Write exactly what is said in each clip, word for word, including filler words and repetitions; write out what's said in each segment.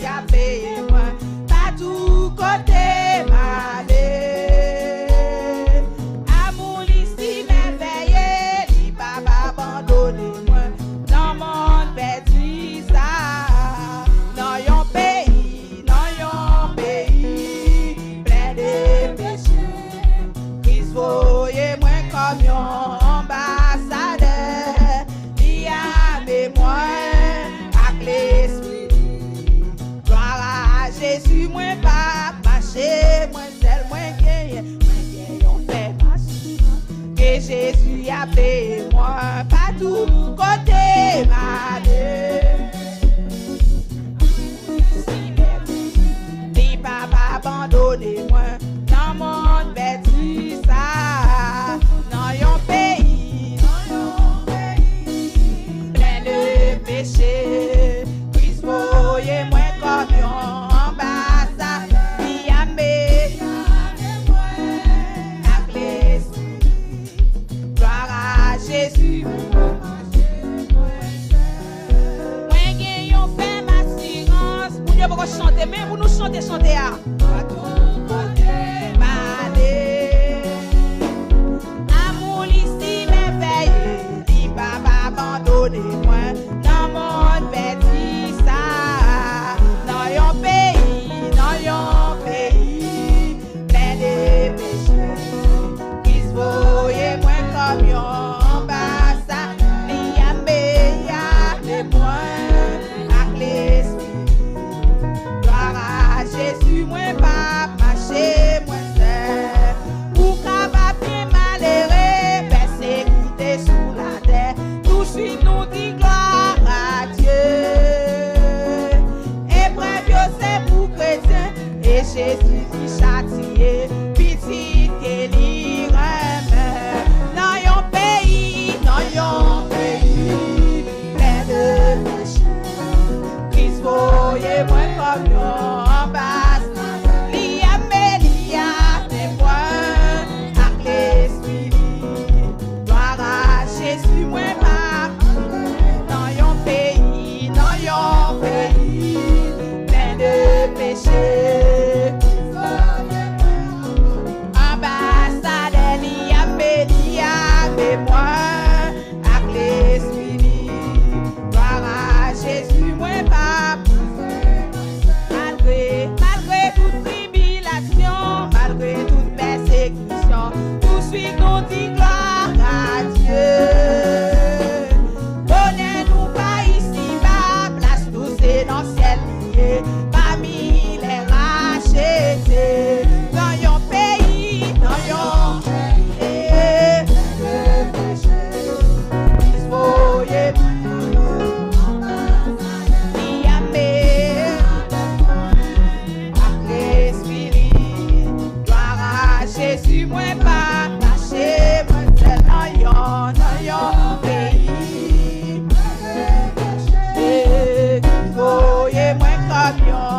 ap veye mwen, patou kote m ale. Amou li si mèvèye, li p ap abandone mwen nan mond pèdi sa, nan yon peyi, nan yon peyi plen de peche. Kris voye mwen kòm yon anbasadè, li ame mwen ak Lespri li. Glwa a Jezi, mwen p ap mache mwen sèl, mwen genyen, mwen gen yon fèm asirans ke Jezi ap veye mwen patou kote m ale. Li p ap abandone mwen nan mond pèdi sa, nan yon peyi, nan yon peyi plen de peche. Kris voye mwen kòm yon anbasadè, li ame mwen ak Lespri. Glwa a Jezi. Mwen gen yon fèm asirans. Moun yo poko chante, men pou nou chante chante a. Patou kote m ale, amou li si mèvèye, li p ap abandone mwen nan mond pèdi sa, nan yon peyi, nan yon peyi plen de peche. Kris voye mwen kòm yon anbasadè, li ame, li ame mwen ak Lespri. Glwa a Jezi, mwen p ap mache mwen sèl. Ou kapab gen malere, pèsekite sou latè. Touswit nou di glwa a Dye. Eprèv yo se pou kretyen, e Jezi ki chatiye pitit ke li renmen. Nan yon peyi, nan yon peyi plen de peche, Kris voye mwen kòm yon anbasadè, li ame, li ame mwen ak Lespri li. Glwa a Jezi, mwen p ap nan yon peyi, nan yon peyi plen de peche. Anbasadè, li ame, li ame mwen ak Lespri li. Glwa a Jezi, mwen p ap, malgre, malgre tout tribilasyon, malgre tout pèsekisyon, touswit nou di glwa a Dye. Bonè nou pa isiba, plas nou se nan syèl li ye, pami lè rachete. Nan yon peyi, nan yon peyi, Kris voye mwen, li ame ak Lespri li. Glwa a Jezi, mwen p ap mache mwen sèl nan yon, nan yon peyi. Kris voye mwen kòm yon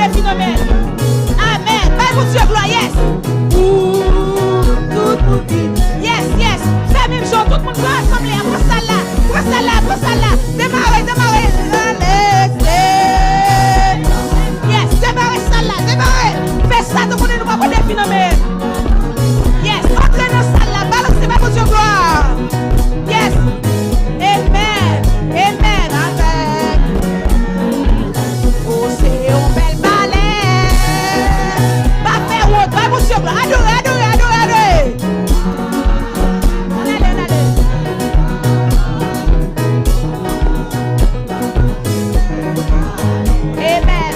Defi nan men. Amèn. Bay Bondye glwa, yes. Pou tout moun ki. Yes, yes. Fè menm jan, tout moun pran asanble a, pran sal la. Pran sal la, pran sal la. Demare, demare. Alekse. Yes, demare sal la, demare. Fè sa, nou konnen nou pa pran defi nan men. Yes, antre nan sal la, balanse, bay Bondye glwa. Yes. Amen. Amen. Amèn. Oh, se yon bèl balè. Pa fè wont, bay Bondye glwa. Adore, adore, adore, adore. Ann ale, ann ale. Amen.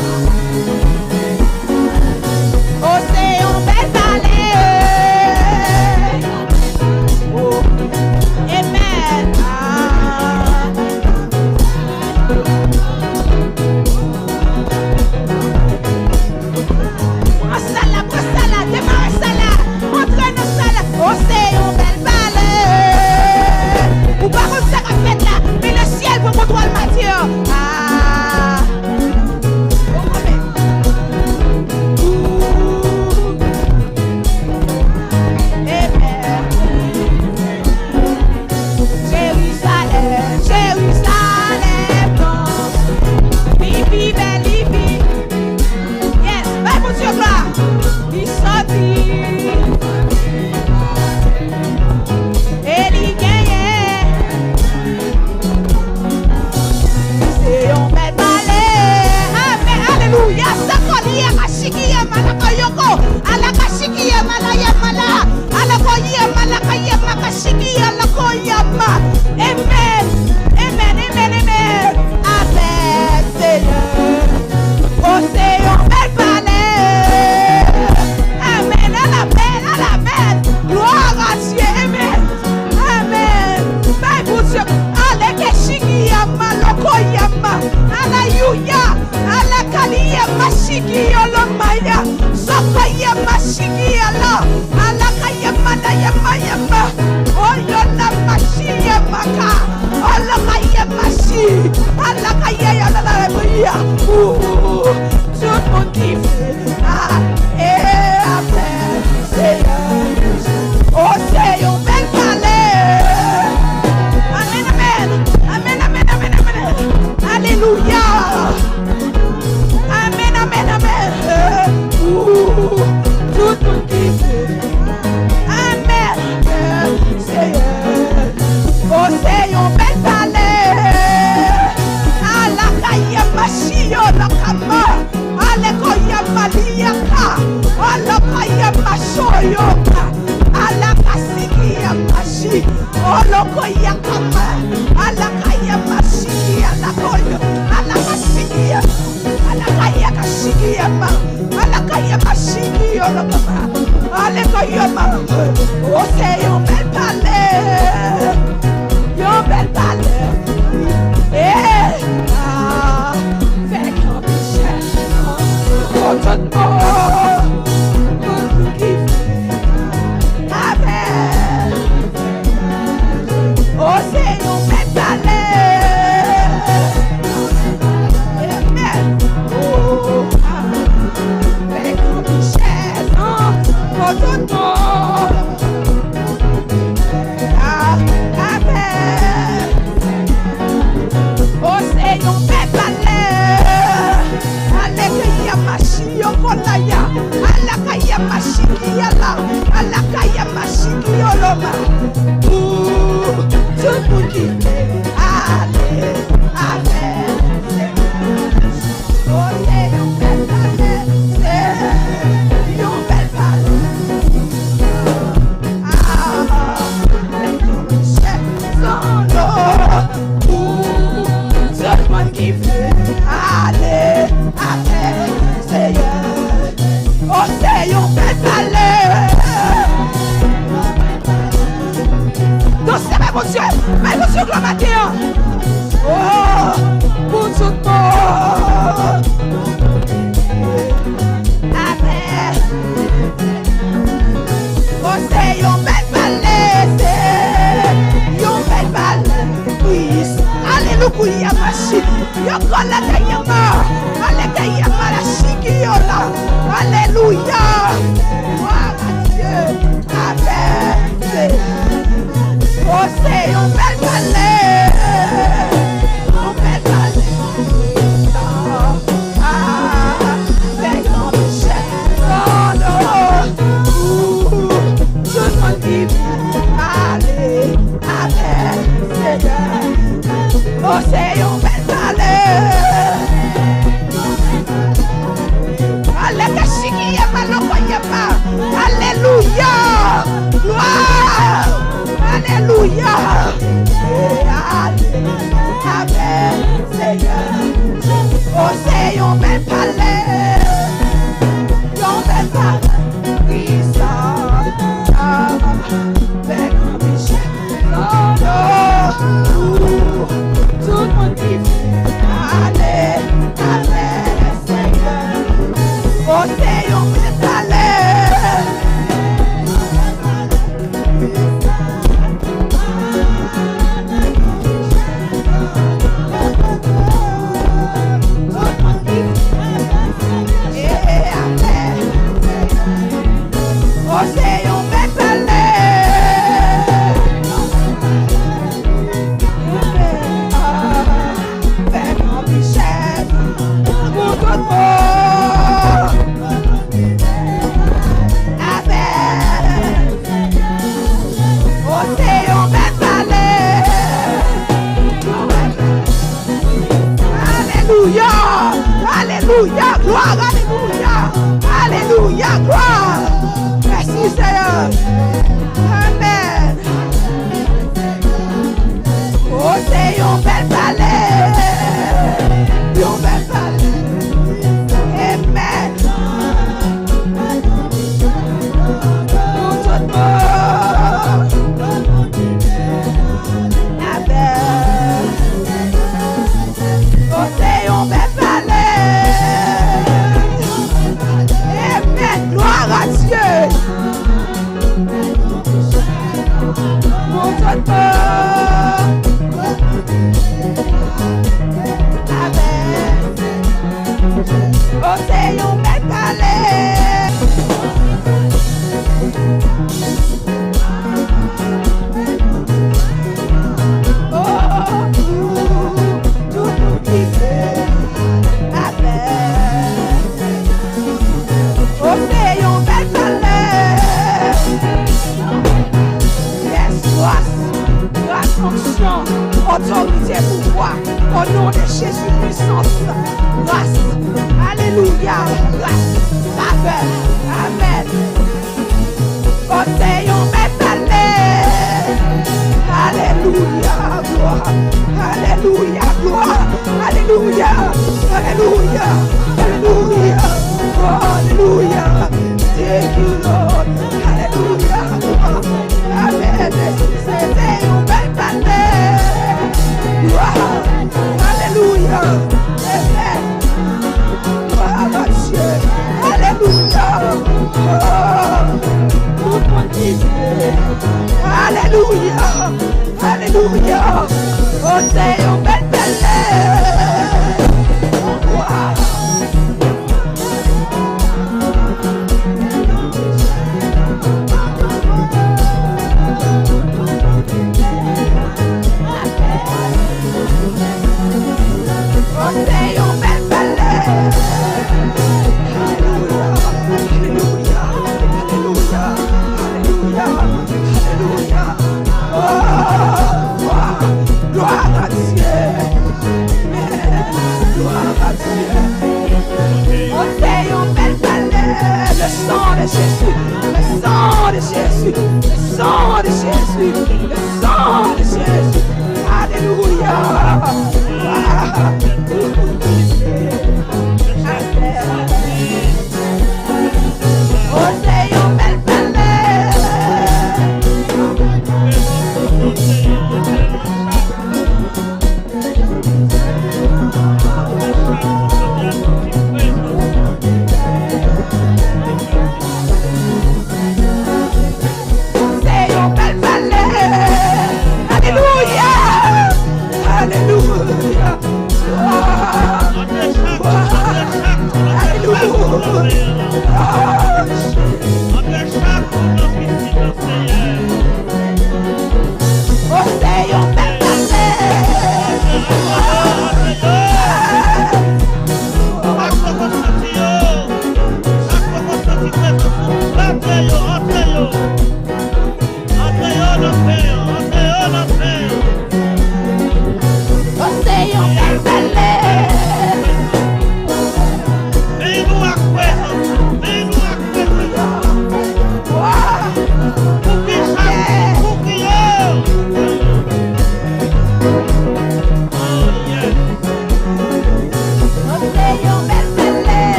Oh, se yon bèl balè. Oh, amen. Ah. Pran sal la, pran sal la, demare sal la, antre nan sal la. Oh, se yon bèl balè. Ou pa konn sa k ap fèt la, men lesyèl pran kontwòl maten an. Ah. Ou konprann? Ooh. Amen. Jerizalèm, Jerizalèm, non. Li pi bèl, li pi. Yes, bay Bondye glwa. Li sòti. E li genyen. Se yon bèl palè. Amèn. Alelouya. Sakoliye kashikiyama lakayoko. Alakashikiyama layamala. Alakoyama lakayama kashikiya lakoyama. Amen. Amen, amen, amen. Amèn, Senyè. O, se yon bèl palè. Amèn. Alabèl, alabèl. Glwa a Dye. Amèn. Amèn. Bay Bondye. Alekeshikiyama lokoyama. Alelouya. Alakaliye mashiki yolomaya. Sokoye mashiki yala. Alakaye madaye mayama. Oyola mashiye maka. Alakaye mashi. Alakaye yala la priya. Ooh, tout moun ki fè. Ah, e amèn. Senyè. O, se yon bèl palè. Amèn, amèn. Amèn, amèn, amèn, amèn. Alelouya. Amèn, amèn, amèn. Ooh, tout moun ki fè. Amèn, Senyè. O, se yon bèl palè. Alakaye mashiyo lakama. Alekoye maliyaka. Alokoye mashoyoka. Alakasikiyamashi. Olokoyakama. Alakaye mashiki alakoyo. Alakasikiya. Alakayakashikiyama. Alakayamashiki yolokama. Alekayama. O, se yon bèl palè. Yon bèl palè. Eh, ah, fè yon pichè. Kontan mò. Kontan ki fè. Amèn. O, se yon bèl palè. Amèn. O, a, fè yon pichè, non, kontan mò. A, amèn. O, se yon bèl palè. Alelouya, Mashiach, Kolaya. Alakaya, Mashikiyala. Alakaya, Mashikiyoloma. Pou tout moun ki vle ale avèk Senyè. O, se yon bèl palè, se yon bèl palè. Ah, chèf solo pou tout moun ki vle ale avèk Senyè. O, se yon bèl palè. Danse, bay Bondye, bay Bondye glwa maten an. O, pou tout moun. Amèn. O, se yon bèl palè, se yon bèl palè. Kris. Alelouya, Mashi. Yo kole kayama. Ale kayama la shiki Glwa! Mèsi, Seyè! Amèn! O, se yon bèl palè! Yon bèl palè! Amèn! Pou tout moun! Amèn! O, se yon bèl palè. Amèn. Glwa a Dye. Pou tout moun. Amèn. O, se yon bèl palè. O, pou tout moun ki vle avè. O, se yon bèl palè. Yes, gras, gras, onksyon, otorite, pouvwa. O non de Jezi, pwisans, gras. Alelouya, gras, favè. Amèn. O, se yon bèl palè. Alelouya, glwa. Alelouya, glwa. Alelouya, alelouya, alelouya. O, alelouya. Thank you, Lord. Alelouya, glwa. Amèn. Se, se yon bèl palè. Glwa. Alelouya. Amèn. Glwa a Dye. Alelouya. O, tout moun ki vle. Alelouya. Alelouya. O, se yon bèl palè. Glwa. O, se yon bèl palè. Alelouya, alelouya, alelouya, alelouya, alelouya. O, glwa, glwa a Dye.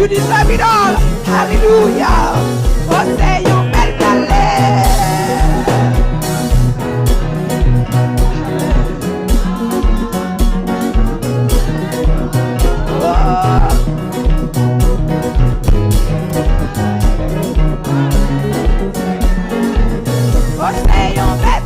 You deserve it all. Alelouya. Oh, se yon bèl talè. Oh. Oh, se yon bèl